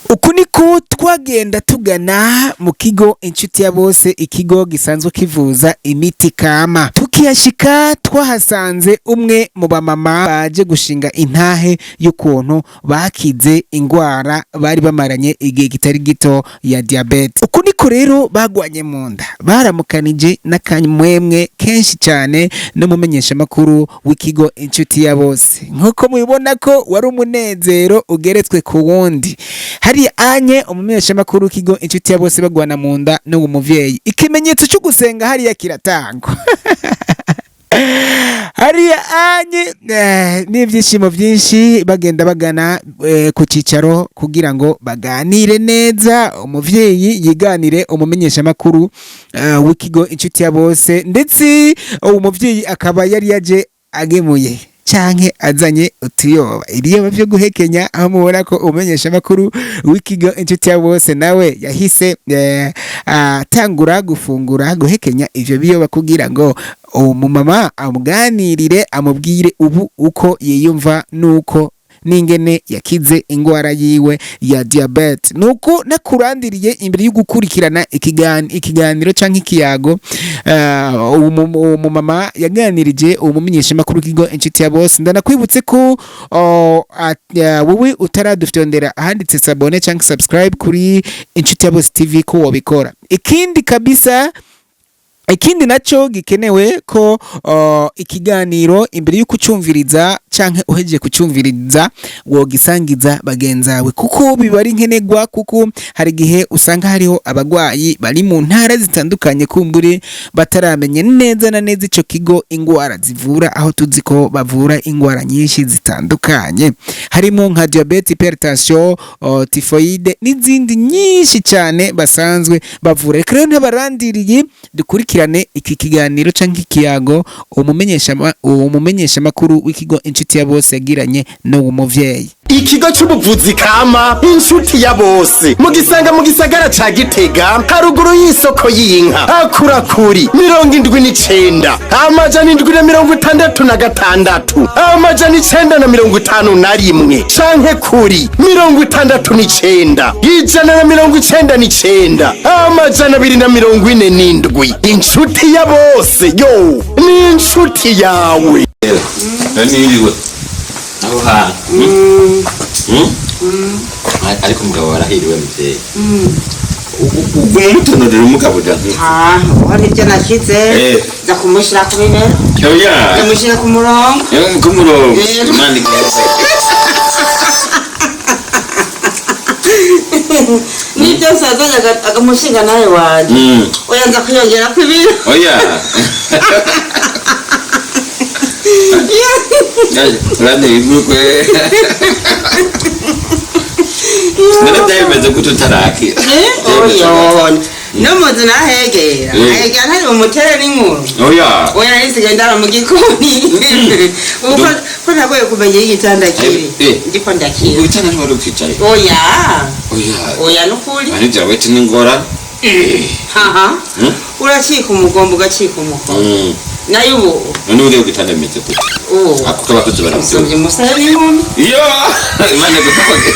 Uku niko twagenda tugana mu kigo Inshuti ya Bose, ikigo gisanzwe kivuza imiti kama. Tukiyashika twahasanze umwe mu bamama baje gushinga intahe y'ukuntu bakize ingwara bari bamaranye igihe kitari gito ya diabète. Uku niko rero bagwanye mu nda, baramukanije n'akamwemwe kenshi cyane n'umumenyeshamakuru w'ikigo Inshuti ya Bose. Nk'uko mubibona ko wari umunezero ugeretswe ku wundi. Hari anye umumenyeshamakuru w'ikigo Inshuti ya Bose bagwana mu nda n'uwo muvyeyi. Ikimenyetso cyo gusenga hariya kiratangwa. Hariya anye n'ibyishimo byinshi bagenda bagana ku cyicaro kugira ngo baganire neza, umuvyeyi yiganire umumenyeshamakuru w'ikigo Inshuti ya Bose, ndetse uwo muvyeyi akaba yari yaje agemuye canke azanye utuyoba, ibiyoba vyo guhekenya, aho mubona ko umumenyeshamakuru w'ikigo Inshuti ya Bose nawe yahise atangura gufungura, guhekenya ivyo biyoba kugira ngo uwo mumama amuganirire, amubwire ubu uko yiyumva nuko n'ingene yakize ingwara yiwe ya diabète. Nuko nakurandiriye imbere yo gukurikirana ikiganiro canke ikiyago uwo mumama yaganirije uwo mumenyeshamakuru w'ikigo Inshuti ya Bose. Ndanakwibutse ko wowe utaradufyondera ahanditse s'abonner canke subscribe kuri Inshuti ya Bose TV ko wobikora. Ikindi kabisa, ikindi naco gikenewe ko ikiganiro imbere y'uko ucumviriza canke uhejeje kucumviriza wogisangiza bagenzawe, kuko biba ari nkenerwa, kuko hari igihe usanga hariho abagwayi bari mu ntara zitandukanye kumbure bataramenye neza na neza ico kigo ingwara zivura, aho tuzi ko bavura ingwara nyinshi zitandukanye harimo nka diabète, hypertension, typhoïde n'izindi nyinshi cyane basanzwe bavura. Reka rero ntabarandiriye, dukurikirane iki kiganiro canke ikiyago umumenyesha makuru w'ikigo Inshuti ya Bose yagiranye n'uwo muvyeyi. Ikigo c'ubuvuzi kama Inshuti ya Bose mugisanga mu gisagara ca Gitega, haruguru y'isoko y'inka. Akurakuri 79 766 951 canke kuri 69 199 247. Inshuti ya Bose yo ni inshuti yawe. Niriwe aho hantu. Ariko umugabo warahiriwe, muvyeyi, uguma umutonorera umugabo uja. Ah, ubu nibyo nashize. Nza kumushyira ku bibero. Oya. Ndamushyira ku murongo. Ku murongo. Imana igeze. Nibyo nsazanye akamushinga nawe wanjye. Oya, nza kwiyongera ku ibiro. Oya, uranteye igurwe. None byari bimeze gute utarakira? Oya, no mu nzu nahegera. Nahegera ntari bumutere n'inkuru. Oya. Oya, narisigaye ndara mu gikoni ubu ko ntagoye kumenya iyo igitanda kiri. Ndiko ndakira. Ubwo bitanda ntiwari ukicaye? Oya. Oya. Oya, nukuri. Ari diyabete n'ingorane. Haha. Uracika umugongo, ugacika umugongo. Nayo ubu. None ubu gitanda bimeze gute? Ubu Ako kabakozi barabyumva. Usomye umusaya n'inkumi. Iyo Imana igukoze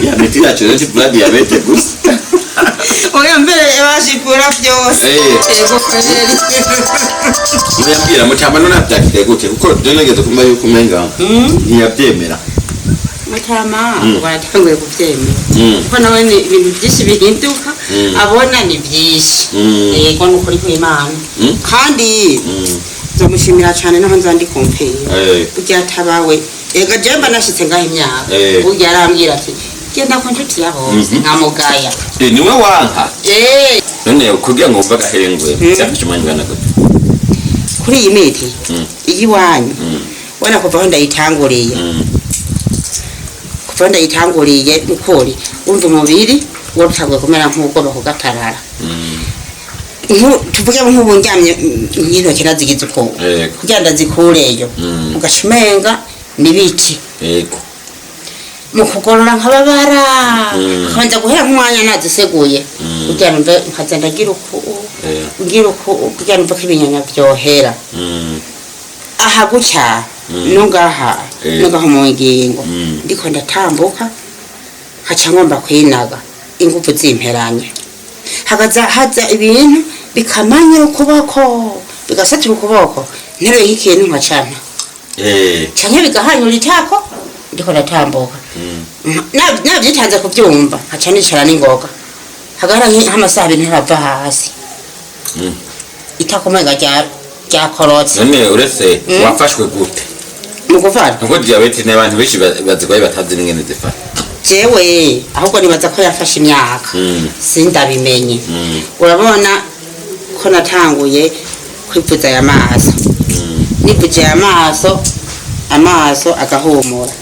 ya miti yacu rero tivura diyabete gusa. Oya, mbere bashikura byose. Ego kweri. Muyambwira mutama none abyakiriye gute? Kuko byo nageze kumva yuko umenga ntiyabyemera. Mutama waratanguye kubyemera, kuko nawe ni ibintu byinshi bihinduka. Abona ni byinshi. Yego, ni ukuri kw'Imana. Kandi nzomushimira cyane naho nza ndi kumpera. Burya atabawe ega jemba nashitse ngaho imyaka. Burya arambwira ati: "Genda ku Nshuti ya Bose", nkamugaya. Niwe wanka. None kugira ngo wumve agahengwe byafashe umwanya ungana gute? Kuri iyi miti iyiwanyu, wena kuva aho ndayitanguriye, kuva aho ndayitanguriye nukuri wumva umubiri warutanguye kumera nk'ugomba kugatarara. Tuvuge nk'ubu ndyamye, nk'intoki nazigize uko kugira ndazikureyo, ugaca umenga n'ibiti mu kugorora nkababara. Nkabanza guhera nk'umwanya naziseguye kugira numve, nkaza ndagira uku, ngira uku kugira numve ko ibinyanya vyohera. Aha gutya no ngaha, no ngaha mu ngingo. Ndiko ndatambuka. Nkaca ngomba kwinaga ingufu zimperanye, hakaza haza ibintu bikamanyira ukuboko, bigasatura ukuboko, nteruye ikintu nkacana canke bigahanyura itako ndiko ndatambuka. Navyitanze kuvyumva, nkaca nicara n'ingoga, hagara nk'amasaha 2 ntarava hasi. Itako umenga ryakorotse. None uretse wafashwe gute? Mu gufata? Kuko diyabete ni abantu benshi bazirwaye batazi n'ingene zifata. Jewe ahubwo nibaza ko yafashe imyaka, sindabimenye. Urabona ko natanguye kwivuza aya maso, nivuje aya maso, amaso agahumura,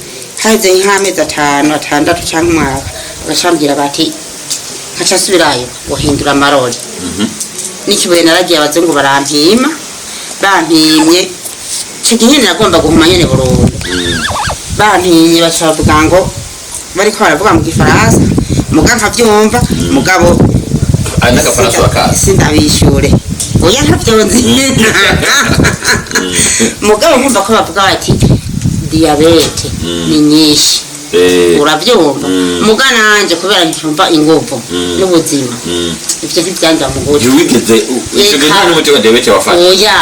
haheze nk'amezi 5, 6 canke umwaka, bagacambwira bati, nkaca nsubirayo guhindura amarori n'ikibuye. Naragiye, abazungu barampima, bampimye ico gihe nyene nagomba guhuma nyene burundu. Bampimye baca bavuga ngo bariko baravuga mu gifaransa, muga nkavyumva mugabo. Ari n'agafaransa bakazi. Sindabishure, oya, ntavyo nzi, mugabo nkumva ko bavuga bati diyabete ni nyinshi. Uravyumva? Muga nanje kubera ntumva inguvu n'ubuzima, ivyo ntivyanja mu gutwi. Ntiwigeze ico gihe nta n'umuti wa diyabete wafashe? Oya.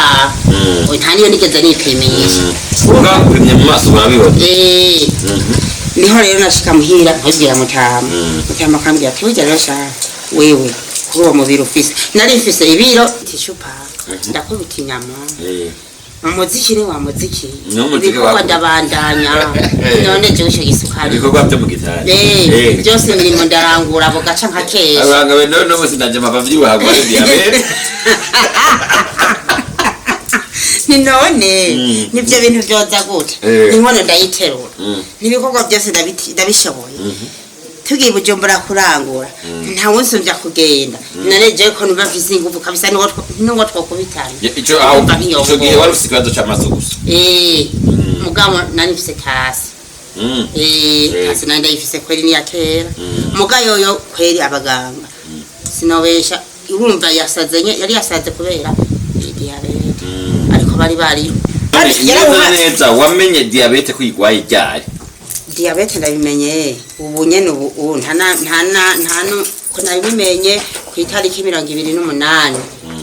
Oya, nta niyo nigeze nipimisha. Ubwa upimye mu maso barabibona? Eh, niho rero nashika muhira nkabibwira mutama. Mutama akambwira ati: "Burya rero sha wewe, kuri uwo mubiri ufise." Nari mfise ibiro tishupa, ndakubita inyama. Umuziki ni wa muziki. Ni umuziki ibikorwa wakubita. Ndabandanya. None jewe ico gisukari Ibikorwa byo mu gitari. Byose imirimo ndarangura, bugaca nka kesha. Abanga be none ubu sinanje mpava vyibuha ngo ari diyabete. Ni none nibyo bintu byoza gute? Inkono ndayiterura, n'ibikorwa byose ndabishoboye. Tugiye Bujumbura kurangura, nta wunsumbya kugenda. None jewe ko numva mfise inguvu kabisa, n'uwo twokubitana. Ico aho Numva ico gihe wari ufise ikibazo c'amaso gusa? Eh, mugabo nari mfise tasi. Tasi nari ndayifise kweri, niya kera. Muga yoyo kweri abaganga sinobesha, urumva yasaze yari yasaze kubera diyabete, ariko bari bari None neza na neza wamenye diyabete ko uyirwaye ryari? Diyabete ndabimenye ubu nyene, ubu nta na nta na nta nu ko nabimenye ku itariki 28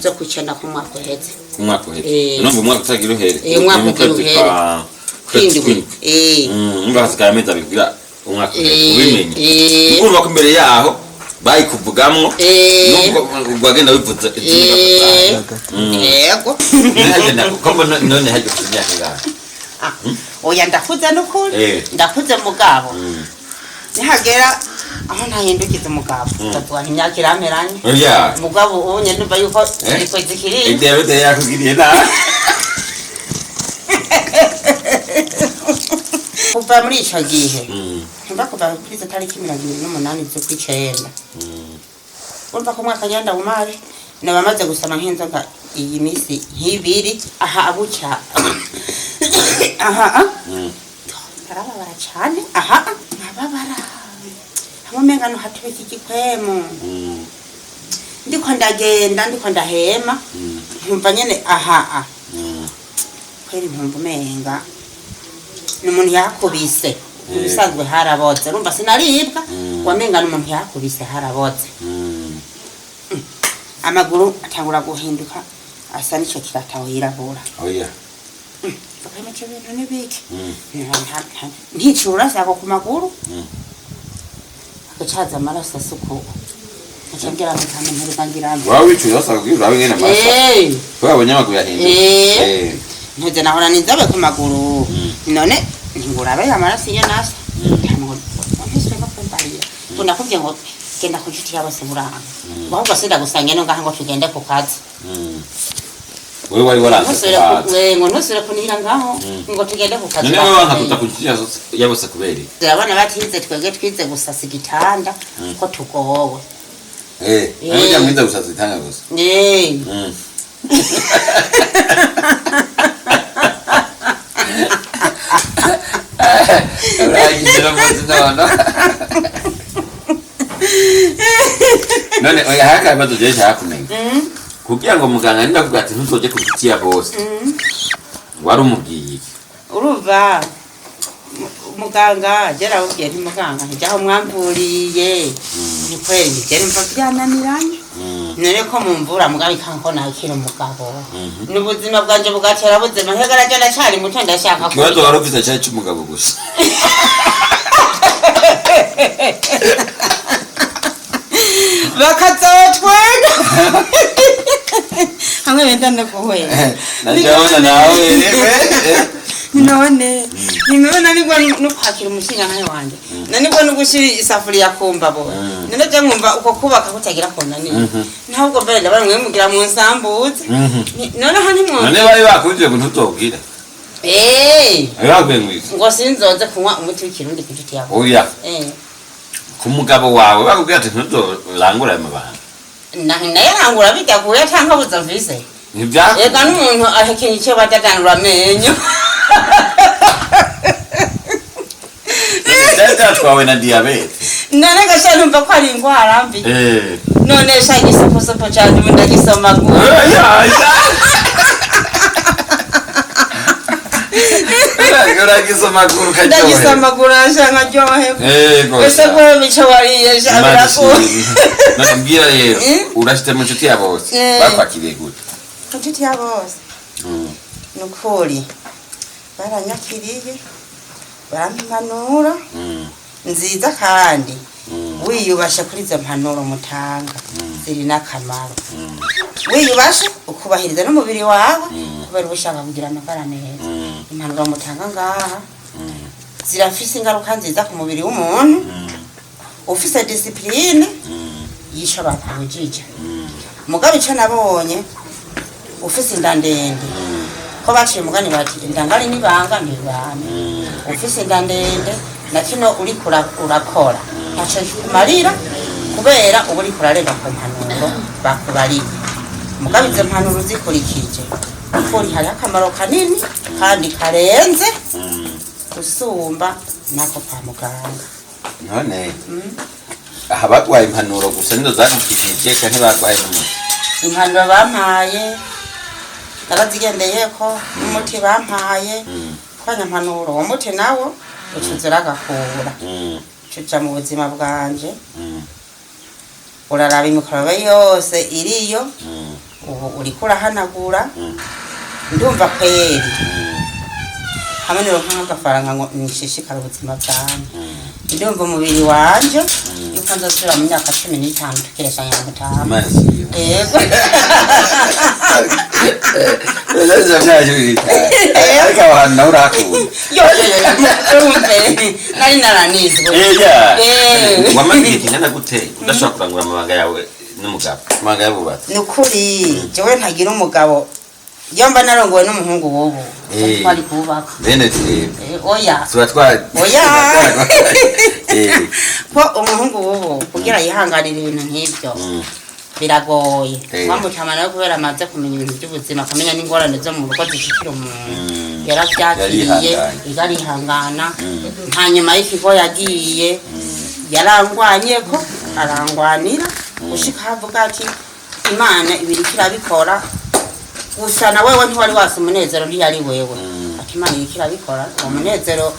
zo kw'icenda k'umwaka uheze. Ku mwaka uheze? Eh. Numva umwaka utagira uhere. Eh, umwaka Ni mu ugira kwezi uhere. kwezi kwindwi. kwindwi. Umva hasigaye amezi 2 kugira umwaka uhere. Ubimenye urumva ko imbere yaho bayikuvugamwo, nubwo wagenda wivuza. Yego. Ko mbona none hajya ufite imyaka ingahe? Ah, oya, ndakuze n'ukuri. Ndakuze, mugabo nihagera aho ntahindukiza umugabo, ndavuga nti imyaka iramperanye. Oya. Mugabo ubu nyene numva yuko ziriko zikiri. Diyabete yakugiriye nabi. Kuva muri ico gihe, ntumva kuva kuri izo tariki 28 z'ukwicenda, urumva ko umwaka ngenda wumare, naba maze gusama nk'inzoga iyi misi nk'ibiri aha abuca aha ndarababara cane aha, nkababara hamwe umenga no hatubika igikwemu. Ndiko ndagenda, ndiko ndahema, nkumva nyene aha kweri, nkumva umenga ni umuntu yakubise. Mu bisanzwe haraboze, urumva sinaribwa, wamenga ni umuntu yakubise, haraboze. Amaguru atangura guhinduka asa n'ico kirataho yirabura. Oya. Bakaba ivyo bintu nibiki? Nticura sako ku maguru, agacaza amaraso asuku, nkaca ngira ngo nta muntu ngira ngo Waba wicuye wasanga kugira urabe ingene amaraso ko wabonye amaguru yahindutse. Ntuze nahora ninzobe ku maguru, none ntingurabe amaraso iyo nasa ntisubire no kumbarira ngo nakubwiye ngo genda ku nshuti ya bose buranga, ngo ahubwo sindagusange no ngaha ngo tugende ku kazi. Wewe wari waranze ntusubire kubaza. Ngo ntusubire kunihira ngaho ngo tugende ku kazi. None wewe wanka kuja ku nshuti ya bose kubera iki? Urabona batize, twebwe twize gusasa igitanda ko tugowe. Nawe ujya mwiza gusasa itanga gusa. Uragize amazi none. None oya, hari akabazo jewe nshaka kumenya. Kugira ngo muganga ninde avuga ati ntuzoje ku nshuti ya bose. Wari umubwiye iki? Urumva Muganga jarabubwiye nti muganga ntijaho mwamvuriye ni kweri nijye numva byananiranye, none ko mumvura mugabo ikanko nakira umugabo n'ubuzima bwanje bugatera buzima nkegara je ndacari muto ndashaka Ikibazo kurya. wari ufite cyari cy'umugabo gusa. Bakazotwenga hamwe benda no guhwera. Najabona nawe. None nimwe nanigwa no kwakira umushinga wanje, nanigwa no gushira isafuriya kumba bo, none je nkumva uko kubaka kutagira kunaniye, ntabwo mbere ndabona mwe mugira mu nsambuze. Noneho ntimwumva. None bari bakubwiye ngo ntutobwira? Eh. Bari bakubwiye ngo iki? Ngo sinzoze kunywa umuti w'ikirundi ku nshuti yawe. Oya. Eh. Ku mugabo wawe bakubwiye ati ntuzorangure ayo mabanga? Nayo rangura bidakuye canke buza mvise. Ntibyakunda. Ega n'umuntu ahekenya icyo badadanura amenyo. Byari byatwawe na diyabete. None gasha numva ko ari ingwara mbi. None sha igisoposopo canje ubu ndagisomagura. Uragisomagura ukaryoherwa. Ndagisomagura sha nkaryoherwa. Yego. Ese guhema ico wariye sha Imana biragoye. ishimwe. None mbwira rero, urashitse mu nshuti ya bose, bakwakiriye gute? Inshuti ya bose, ni ukuri baranyakiriye, barampanura nziza kandi wiyubashe kuri izo mpanuro mutanga ziri n'akamaro, wiyubashe ukubahiriza n'umubiri wawe kubera uba ushaka kugira amagara meza. Impanuro mutanga ngaha zirafise ingaruka nziza ku mubiri w'umuntu ufise disipurine yisho bakubujije. Mugabo ico nabonye, ufise inda ndende, ko baciye umugani bati inda ngari n'ibanga ntibana, ufise inda ndende na kino uriko urakora ntaco kikumarira kubera uba uriko urarenga ku mpanuro bakubariye. Mugabo izo mpanuro uzikurikije ukuri hariho akamaro kanini kandi karenze gusumba nako kwa muganga. None aha baguhaye impanuro gusa nizo zagukijije canke baguhaye n'umuti? Impanuro bampaye narazigendeyeko, n'umuti bampaye kwanya mpanuro, uwo muti nawo ucuza uragakura ucuja mu buzima bwanje, uraraba imikorobe yose iriyo, ubu uriko urahanagura. Ndumva kweri hamwe nironka nk'agafaranga ngo nshishikare ubuzima bwanje, ndumva umubiri wanje yuko nzosubira mu myaka 15 tukireshanya mutama. Imana ishimwe. Yego. Uraza myaka 15, ariko aho hantu nawe urahakunda. Urumve nari naranizwe. Eya. Eh. Wamaze igihe kingana gute udashobora kurangura amabanga yawe n'umugabo, amabanga y'abubatsi? Ni ukuri jewe ntagira umugabo, iyo mba narongowe n'umuhungu w'ubu Eh. twari kubaka. Bene twebwe Eh, oya. tuba twa Oya. Eh. Ko umuhungu w'ubu kugira yihanganire ibintu nk'ibyo biragoye. Eh. Wamutama nawe kubera amaze kumenya ibintu by'ubuzima, akamenya n'ingorane zo mu rugo zishikira umuntu, yarabyakiriye. Yarihanganye. Igarihangana nta nyuma y'ikigo yagiye yarangwanye ko arangwanira gushika avuga ati Imana ibiriko irabikora gusa na wewe ntiwari wasi umunezero ntiyari wewe, ati Imana iriko irabikora, uwo munezero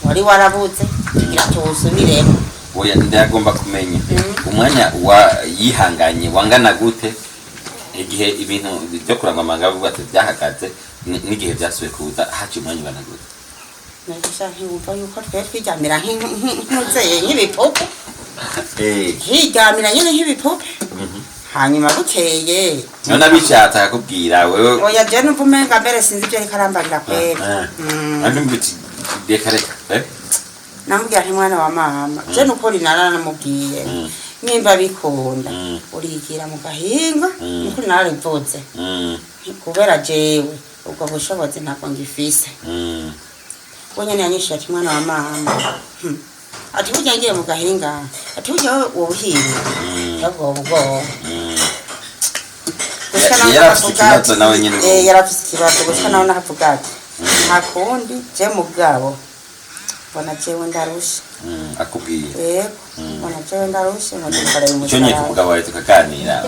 wari warabuze tugira tuwusubiremo. Oya, ndagomba kumenya umwanya wa yihanganye wangana gute igihe ibintu byo kurangwa amabanga y'abubatsi byahagaze n'igihe byasubiye kuza haciye umwanya ungana gute? Nagusha ntiwumva yuko twe twiryamira nk'intuze nk'ibipupe. Eh. Hiryamira nyine nk'ibipupe, hanyuma bukeye None abishatse akakubwira wewe? Oya, je numva umenga mbere sinzi ibyo ariko arambarira kweri. Andi mbuti reka reka, eh? Namubwira nti mwana wa mama, je nukuri naranamubwiye, nimba bikunda urigira mu gahinga. Nukuri nararivuze kubera jewe ubwo bushobozi ntabwo ngifise. We nyene yanyishuye ati mwana wa mama, ati burya ngiye mu gahinga, ati burya wowe wobuhinga ahubwo wobugowe. Gushika naho Yarafise navuga ikibazo ati- nawe nyene. Eh, yarafise ikibazo gushika naho navuga ati nta kundi, je mugabo mbona jewe ndarushe. Akubwiye? Yego, mbona jewe ndarushe ngo ndikoreye Icyo nyine umusaraba. umugabo wawe tukaganira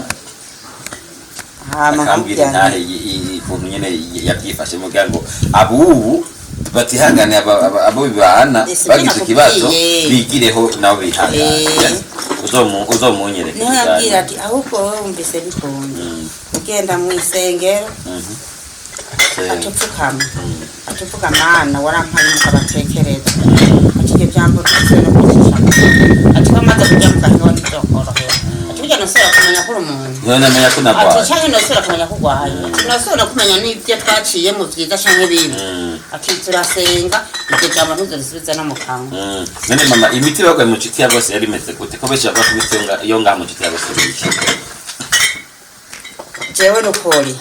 Hama akambwira nkamubwira intahe ukuntu nyene yabyifashemo kugira ngo abubu batihanganiye abo bibana Ese bagize ikibazo nakubwiye. bigireho nabo bihangane. Uzomunyereke Niho yambwira ati ahubwo wowe wumvise bikunze ugenda mu isengero, atupfukama atupfuka, mana warampaye umugabo atekereza, ati ibyo byambo twese no kwicisha, ati ko amaze kujya mu gahinga ntibyokworohera, ati burya nosubira kumenya ko uri umuntu, None namenya ko ati narwaye. canke nosubira kumenya ko urwaye, ati nosubira kumenya n'ibyo twaciye mu vyiza canke bibi, ati turasenga iryo jambo ntuzorisubize no mu kanwa. None mama, imiti baguhaye mu nshuti ya bose yari imeze gute, ko benshi bavuga ko imiti yo ngaha mu nshuti ya bose bishe? Jewe nukuri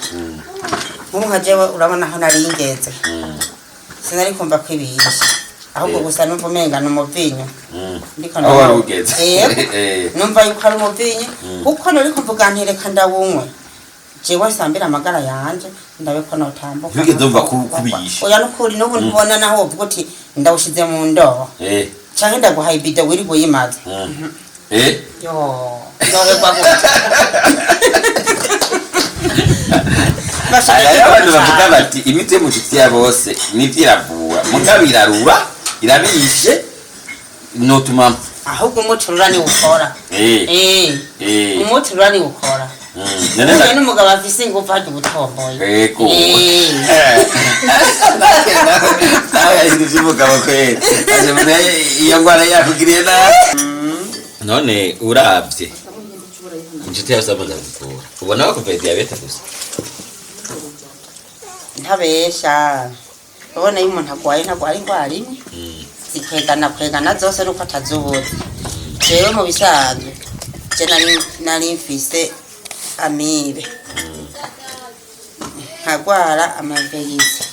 nk'ubu nka jewe urabona aho nari ngeze, sinari kumva ko ibishe, ahubwo gusa numva umenga ni umuvinyu. Ndiko Aho wari ugeze. Yego. Numva yuko ari umuvinyu, kuko nari kuvuga nti reka ndawunywe jewe nsambire amagara yanje ndabe ko notambuka. Ntugeze wumva kubiyishe? Oya, nukuri n'ubu ntubona naho wovuga uti ndawushize mu ndobo canke ndaguhaye ibido wirirwa uyimaze. Yo, ndoherwa gute? Aya rero abantu bavuga bati imiti yo mu nshuti ya bose nivyo iravura, mugabo irarura, irabishe, notuma mpfa. Ahubwo umuti urura niwo ukora. Umuti urura niwo ukora. None Burya n'umugabo afise ingufu harya ubutomboye. Ego. Nawe yahinduje umugabo kweli. Aje mbona iyo ngwara yakugiriye nabi. None uravye inshuti yawe amaze kuvura, ubona bakuvuye diyabete gusa? Ntabesha, ubona iyo umuntu agwaye ntagwara indwara imwe, zikwegana kwegana zose nuko atazubuze. Jewe mu bisanzwe je nari mfise amibe, nkagwara amaveyisi.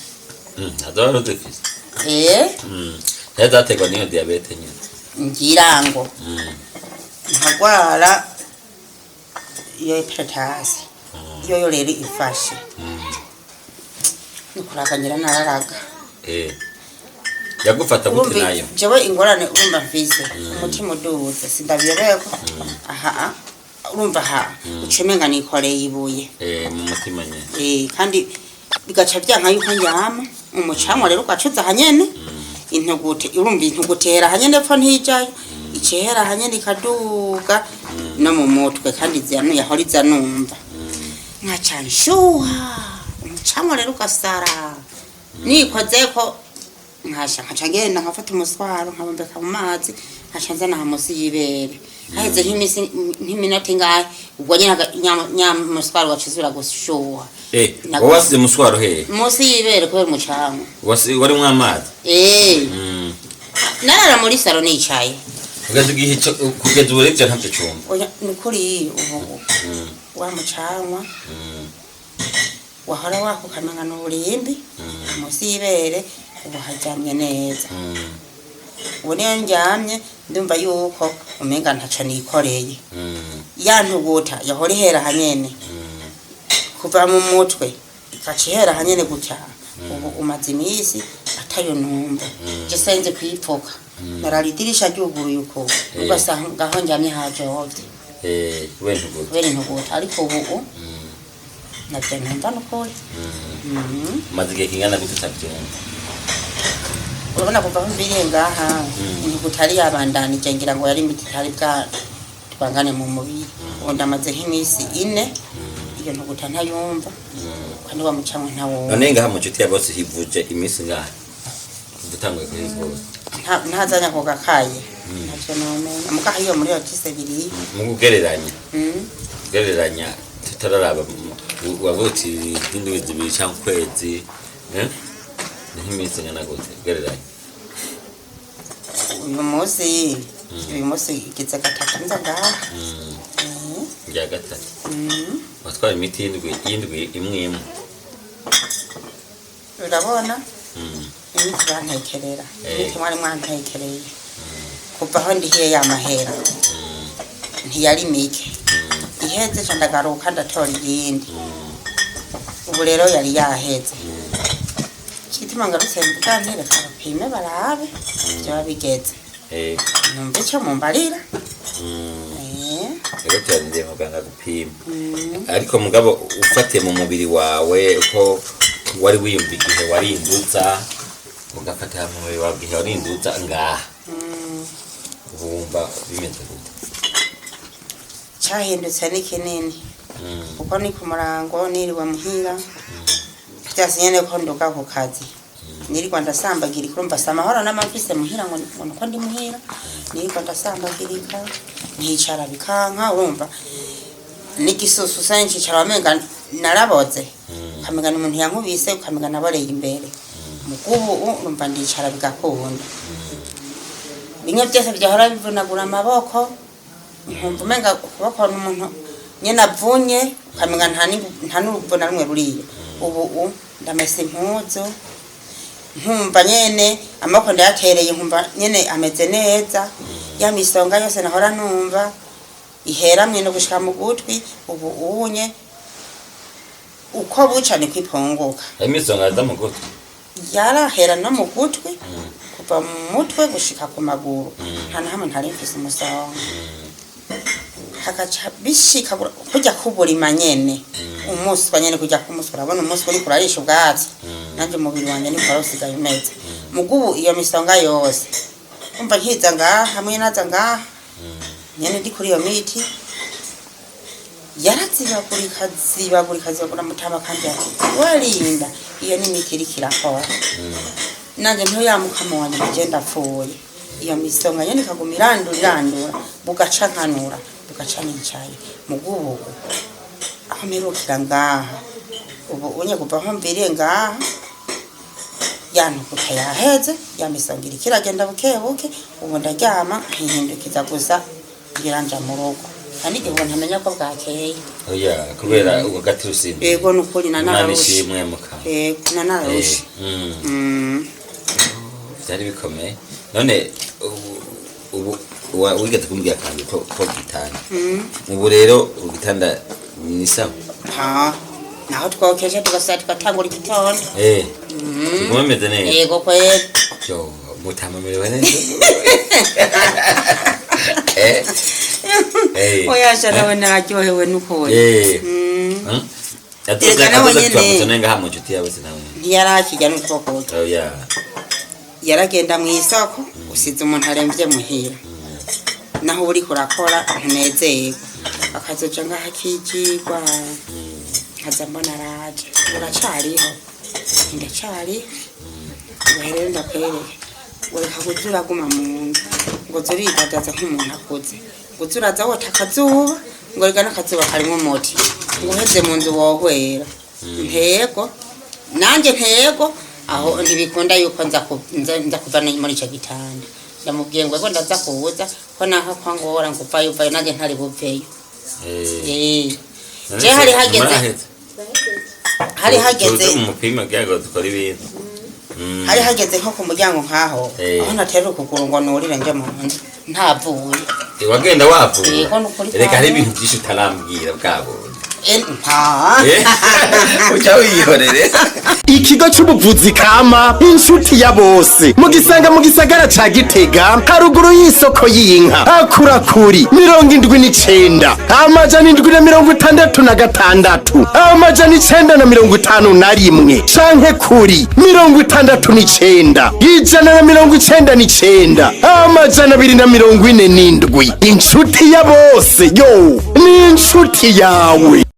Ntazo dufise. Nazo zaterwa n'iyo diyabete nyine. Ngira ngo nkagwara iyo hepatasi yoyo rero ifashe nukuraganyira nararaga. Yagufata gute Urumva nayo? Jewe ingorane urumva mfise umutima uduze, sindabiyoberwa aha, urumva aha uca umenga nikoreye ibuye. Mu mutima nyine. Kandi bigaca byanka yuko ndyama, umucanwa rero ugacuza hanyene intugute, urumva intugutera hanyene pfo ntijayo, icehera hanyene ikaduga no mu mutwe, kandi zanu yahora iza numva nkaca nshuha, umucanwa rero ugasara nikozeko nkasha nkaca ngenda nkafata umuswaro nkabombeka mu mazi, nkaca nzana aha munsi y'ibere, haheze nk'imisi nk'iminota ingahe, ubwo nyene nyamuswaro ugaca usubira gushuha. Wowe wasize umuswaro hehe? Munsi y'ibere kubera umucanwa. Warimwo amazi? Eh. Narara muri saro nicaye. Kugeza igihe kugeza ubu rero ivyo ntavyo cumva? Oya, nukuri ubu wa mucanwa wahora wakukamenya n'uburimbi munsi y'ibere, ubu haryamye neza. Ubu niyo ndyamye ndumva yuko umenga ntaco nikoreye. Ya ntuguta yahora ihera hanyene kuva mu mutwe igaca ihera hanyene gutya, ubu umaze iminsi atayo numva. Je senze kwipfuka, narara idirisha ryuguruye uko, ugasanga aho ndyamye hajovye. Kubera intuguta. Kubera intuguta, ariko ubu navyo numva nukuri. Umaze igihe kingana gute utavyumva? Urabona kuva aho mviriye ngaha intuguta yari yabandanije, ngira ngo yari imiti itari bwa twangane mu mubiri. Ubu ndamaze nk'iminsi 4 iyo ntuguta ntayumva, kandi wa mucanwa ntawumva. None ngaha mu nshuti ya bose hivuje iminsi ngahe kuva utanguye kuhivuza? Ntazanya ako gakaye ntavyo nomenya, mugaha iyo muri otise biri. Mu kugereranya, kugereranya tutararaba, wavuga uti nk'indwi 2 canke ukwezi, eh? Ni nk'iminsi ingana gute ugereranya? Uyu munsi igize gatatu nza ngaha. Rya gatatu watwara imiti y'indwi imwe imwe? Urabona imiti bantekerera, imiti mwari mwantekereye kuva aho ndihiye ya mahera ntiyari mike, iheze ca ndagaruka ndatora iyindi, ubu rero yari yaheze. Igituma ngarutse mvuga nti reka bapime barabe vyoba bigeze, numva ico mumbarira. Rero turarindiriye muganga gupima, ariko mugabo ufatiye mu mubiri wawe uko wari wiyumva igihe warinduza. Ugafata mu mubiri wawe igihe warinduza ngaha, wumva bimeze gute? Cyahindutse ni kinini, kuko ni ku murango niriwe muhira, vyase nyene ko nduga ku kazi, nirirwa ndasambagirika. Urumva si amahoro n'amafise muhira, ngo nuko ndi muhira nirirwa ndasambagirika, nkicara bikanka. Urumva n'igisusu sa nkicara wamenga naraboze, ukamenga ni umuntu yankubise, ukamenga naboreye imbere. Mugubu urumva ndicara bigakunda, bimwe byose byahora bivunagura amaboko, nkumva umenga ukuboko n'umuntu nyene avunye, ukamenga nta n'uruvo na rumwe ruriyo. Ubu ndamesa impuzu, nkumva nyene amaboko ndayatereye, nkumva nyene ameze neza. Ya misonga yose nahora numva iheramwe no gushika mu gutwi, ubu unye uko buca niko ipunguka. Imisonga yaza mu gutwi? Yarahera no mu gutwi, kuva mu mutwe gushika ku maguru, nta na hamwe ntari mfise umusonga. Hagaca bishika kujya kuburima nyene, umuswa nyene, kujya kumuswa, urabona umuswa uriko urarisha ubwatsi, nanje umubiri wanje niko wari usigaye umeze. Mugubu iyo misonga yose umva nkiza ngaha hamwe naza ngaha nyene ndi kuri iyo miti, yarazibagurika, zibagurika, zibagura. Mutama kandi ati: "Warinda, iyo ni imiti iriko irakora." Nanjye nto ya mukama wanje nje ndapfuye, iyo misonga nyene ikaguma irandura, irandura, bugaca nkanura, bugaca nicaye. Mugubugu aho mperukira ngaha, ubu unye kuva aho mviriye ngaha, yantukuta yaheze, ya misonga iriko iragenda buke buke. Ubu ndaryama nkihindukiza gusa, ngira nja mu rugo, kandi igihe ubu ntamenya ko bwakeye. Oya, kubera ubwo gati rusimbi. Yego, nukuri Imana nanararushe. ishimwe mukama. Yego, nanararushe. Byari bikomeye. None ubu wigeze kumbwira akantu ko gitanda, ubu rero ugitanda ni sawa? Ha, naho twokeje tugasara tugatangura igitondo. Tuguma bimeze neza? Yego kweli. Yo mutama, merewe neza. Oya sha, nawe nararyohewe n'ukuri. Erega nawe Atuza nyene. turamutse ngaha mu nshuti yawe sinawe. Ntiyarakirya n'utwo kurya. Oya. Yaragenda mu isoko, usize umuntu aremvye muhira, naho uba uriko urakora ntunezerwa, akazoja ngaho akijigwa, nkaza mbona araje: "Uracariho?" "Ndacariho." "Ngo rero ndakwereke, ngo reka kuza uraguma mu nzu, ngo uze uridadaza nk'umuntu akuze, ngo uze uraza wota akazuba, ngo rega n'akazuba karimwo umuti, ngo uheze mu nzu wohwera." Ntego nanjye ntego aho ntibikunda yuko nza kuva muri ico gitanda. Ndamubwiye ngo ego ndaza kuza, ko naho ko ngora ngo uvayo uvayo, nanjye ntari buveyo. Je hari hageze Muraheze? hari hageze Tuze mu mupima kugira ngo dukore ibintu. Hari hageze nko ku muryango nkaho, aho natera ukuguru ngo nurire nje mu nzu ntavuye. Wagenda wavuye? Yego, nukuri. Reka, hari Kwawe. ibintu byinshi utarambwira bwabonye. Nta Uca wihorere. Ikigo c'ubuvuzi kama Inshuti ya Bose mugisanga mu gisagara ca Gitega, haruguru y'isoko y'inka. Akura kuri 79 766 951 canke kuri 69 199 247. Inshuti ya bose yo ni inshuti yawe.